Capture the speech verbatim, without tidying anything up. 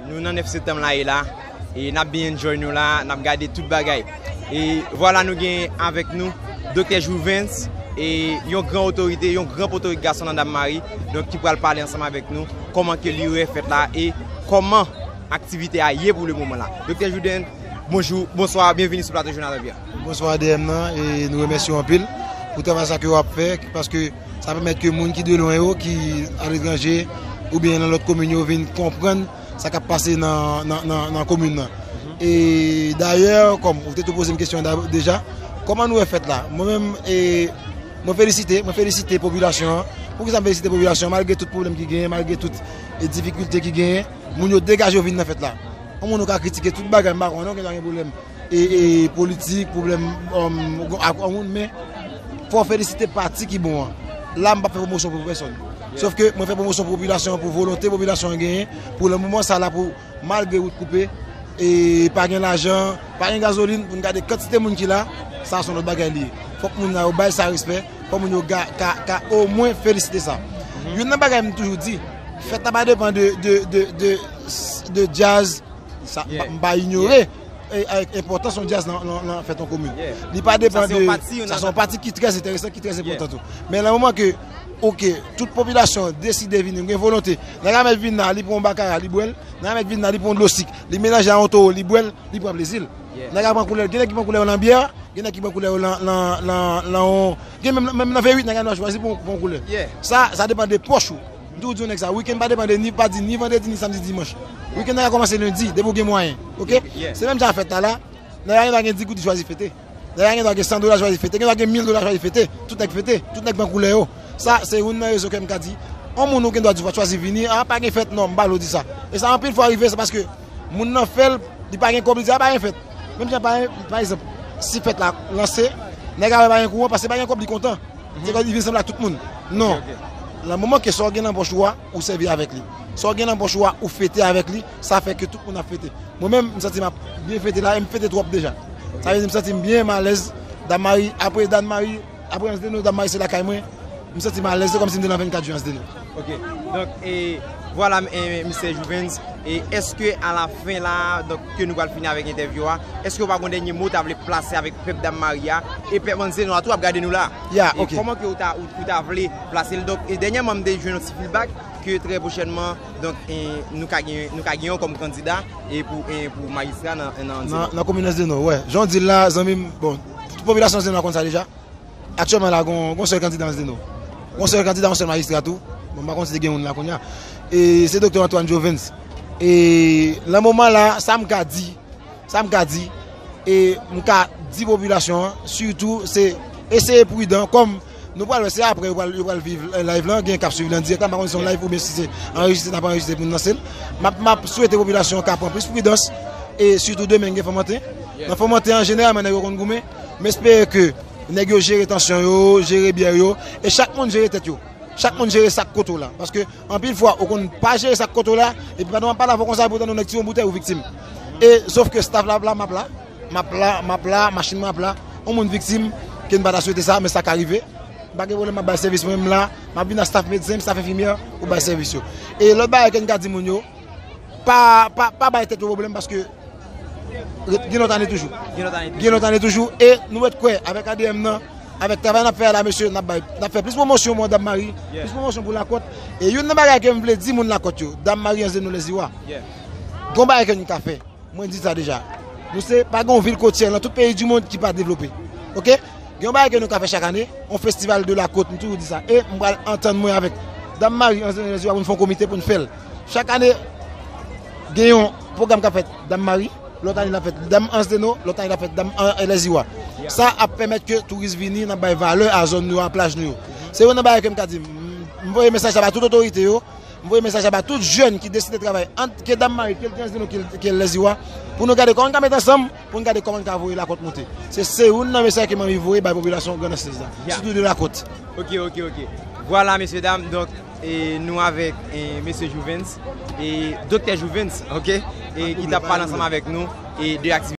Nou nan nèf septanm la e la, e n ap byen enjoy nou la, n ap gade tout bagay. E vwala nou gen avèk nou Doktè Jouvens, e yon gran otorite, yon gran potorik gason nan Dam Mari, donk ki pral pale ansanm avèk nou kòman ke li wè fèt la e kòman aktivite a ye pou le moman la. Doktè Jouvens, bonjou, bonswa, byenveni sou plato Jounal Anvyè. Bonswa A D M nan, e nou remèsye w anpil pou travay sa ke w ap fè, paske sa pèmèt ke moun ki de lwen yo, ki aletranje oubyen nan lòt komin yo vin konprann sa k ap pase nan, nan, nan, nan komin nan. E dayè, kòm ou te tou poze m kesyon an da- deja, kòman nou wè fèt la? Mwen menm, e, mwen felisite, mwen felisite popilasyon an. Poukisa m felisite popilasyon an? Malgre tout pwoblèm ki genyen, malgre tout, e, difikilte ki genyen, moun yo degaje yo vin nan fèt la. Yon moun ou ka kritike tout bagay, m pa konnen, gen, gen pwoblèm e, e politik, pwoblèm, um, ak yon moun, men fò w felisite pati ki bon an. La, m p ap fè pwomosyon pou pèsòn. Sof ke mwen fè pwomosyon pou popilasyon an, pou volonte popilasyon an genyen, pou le moman sa la, pou malgre wout koupe, e pa gen lajan, pa gen gazolin, pou n gade kantite moun ki la, sa se yon lòt bagay li ye. Fòk moun nan yo bay sa respè, fòk moun yo ga- ka, ka omwen felisite sa. Youn nan bagay m toujou di, fèt la pa depann de, de, de, de, de djaz, sa, m pa inyore e, e, enpòtans yon djaz nan, nan, nan fèt yon komin. Li pa depann de, sa se yon pati ki trè enteresan, ki trè enpòtan tou. Men nan moman ke, oke, tout popilasyon an deside vini, gen volonte, nèg la mèt vin la, li pran yon bakara, li bwè l, nèg la mèt vin la, li pran yon dlo sik, li melanje a yon towo, li bwè l, li pran plezi l. Nèg la pran koulè, gen nèg ki pran koulè yo nan byè, gen nèg ki pran koulè yo nan, nan, nan, nan yon, gen menm, menm nan V uit, nèg la chwazi pran, pran koulè. Sa, sa depann de pòch ou. M toujou di yon nèg sa, wikenn pa depann de ni, pa di ni vandredi, ni samdi, dimanch. Wikenn nan ka kòmanse lendi, depi w gen mwayen. Oke? Se menm jan fèt la la, nèg la gen dwa gen dis goud li chwazi fete. Nèg la gen dwa gen san dola chwazi fete, gen dwa gen mil dola chwazi fete. Tout nèg fete, tout nèg pran koulè yo. Sa, se youn nan rezon ke m ka di, yon moun ou gen dwa di w pa chwazi vini, a, pa gen fèt, non, m pa vle w di sa. E sa anpil fwa rive, se paske moun nan fè l, li pa gen kòb, li di, a, pa gen fèt. Menm jan, pa, pa egzanp, si fèt la lanse, nèg la wè pa gen kouran, paske pa gen kòb, li kontan. Se kòm li vin sanble ak tout moun. Non. Nan moman ke sa w gen nan pòch ou a, ou sèvi avèk li. Sa w gen nan pòch ou a, ou fete avèk li, sa fè ke tout moun ap fete. Mwen menm, m santi m ap byen fete la, e m fete twòp deja. Sa vle di, m santi m byen, m alèz. Dam Mari, apre Dam Mari, apre Anse des Nonnes, Dam Mari se lakay mwen. M santi m alèz, se kòmsi m te nan vennkat jou Anse des Nonnes. Ok. Donk, e, vwala, e, Mistè Jouvens, e èske alafen la, donk, ke nou pral fini avèk entèvyou a, èske w pa gen yon dènye mo w ta vle plase avèk pèp Dam Mari a, e pèp Anse des Nonnes a tou ap gade nou la? Ya, e ok. Kòman ke w ta, ou, ou ta vle plase l? Donk, e dènyèman, m te jwenn yon ti feedback ke trè pwochènman, donk, e, nou ka gen, nou ka gen yon kòm kandida, e pou, e pou majistra nan, nan Anse des Nonnes. Nan, nan komin Anse des Nonnes, wè. Jan w di l la, zanmi m, bon, tout popilasyon Anse des Nonnes konn sa deja. Aktyèlman la, gon, gon sèl kandida Anse des Nonnes. Gon sèl kandida, yon sèl majistra tou. Bon, m pa konn si te gen youn la kounye a. E se Doktè Antoine Jouvens. E nan moman la, sa m ka di, sa m ka di, e m ka di popilasyon an, sitou, se eseye pridan, kòm nou pral wè, se apre yo pral, yo pral viv, e, live lan, gen k ap swiv li an dirèk la, m pa konn si se yon live oubyen si se anrejistre, n ap anrejistre pou n lanse l. M ap, m ap swete popilasyon an ka pran plis pridans, e sitou demen gen Fòmanten. Nan Fòmanten an, jeneralman, nèg yo konn goumen, m espere ke nèg yo jere tansyon yo, jere byè yo, e chak moun jere tèt yo. Chak moun jere sa k kote w la. Paske anpil fwa, ou konn pa jere sa k kote w la, epi pandan w ap pale avè w konsa, epi w tande yon nèg tire yon boutèy, ou viktim. E, sof ke staff la ap la, m ap la, m ap la, m ap la, machin mwen ap la, yon moun viktim, ke n pa ta swete sa, men sa ka rive. M pa gen pwoblèm, m ap bay sèvis mwen menm la, m ap vin ak staff medsen, staff enfimyè, pou bay sèvis yo. E lòt bagay ke n ka di moun yo, pa, pa, pa bay tèt yo pwoblèm, paske gen lòt ane toujou. Gen lòt ane toujou. Gen lòt ane toujou. E nou mèt kwè, avèk A D M nan, avèk travay n ap fè a la, mesye, n ap bay, n ap fè plis pwomosyon pou Dam Mari, plis pwomosyon pou Lakòt. E youn nan bagay ke m vle di moun Lakòt yo, Dam Mari, Anse des Nonnes, Lèziwa. Gon bagay ke nou ka fè. Mwen di sa deja. Nou se, pa gen yon vil kotyè nan tout peyi di mond ki pa devlope. Oke? Gen yon bagay ke nou ka fè chak ane, yon festival de la côte, m toujou di sa. E m pral antann mwen avèk Dam Mari, Anse des Nonnes, Lèziwa, pou n fè yon komite pou n fè l. Chak ane, gen yon pwogram k ap fèt Dam Mari, lòt ane l ap fèt Dam Anse des Nonnes, lòt ane l ap fèt Dam, e, Lèziwa. Sa ap pèmèt ke touris vini, n ap bay valè a zòn nou yo, a plaj nou yo. Se youn nan bagay ke m ka di. M, m voye mesaj la ba tout otorite yo, m voye mesaj la ba tout jèn ki deside travay ant ke Dam Mari, ke l te Anse des Nonnes, ke l, ke l Lèziwa, pou nou gade kòman n ka met ansanm, pou n gade kòman n ka voye Lakòt monte. Se, se youn nan mesaj ke m anvi voye bay popilasyon Grandans Sèz la, sitou de Lakòt. Ok, ok, ok. Vwala, mesye dam, donk, e, nou avèk, e, mesye Jouvens, e, Doktè Jouvens, ok, e, ki t ap pale ansanm avèk nou, e, de aktivite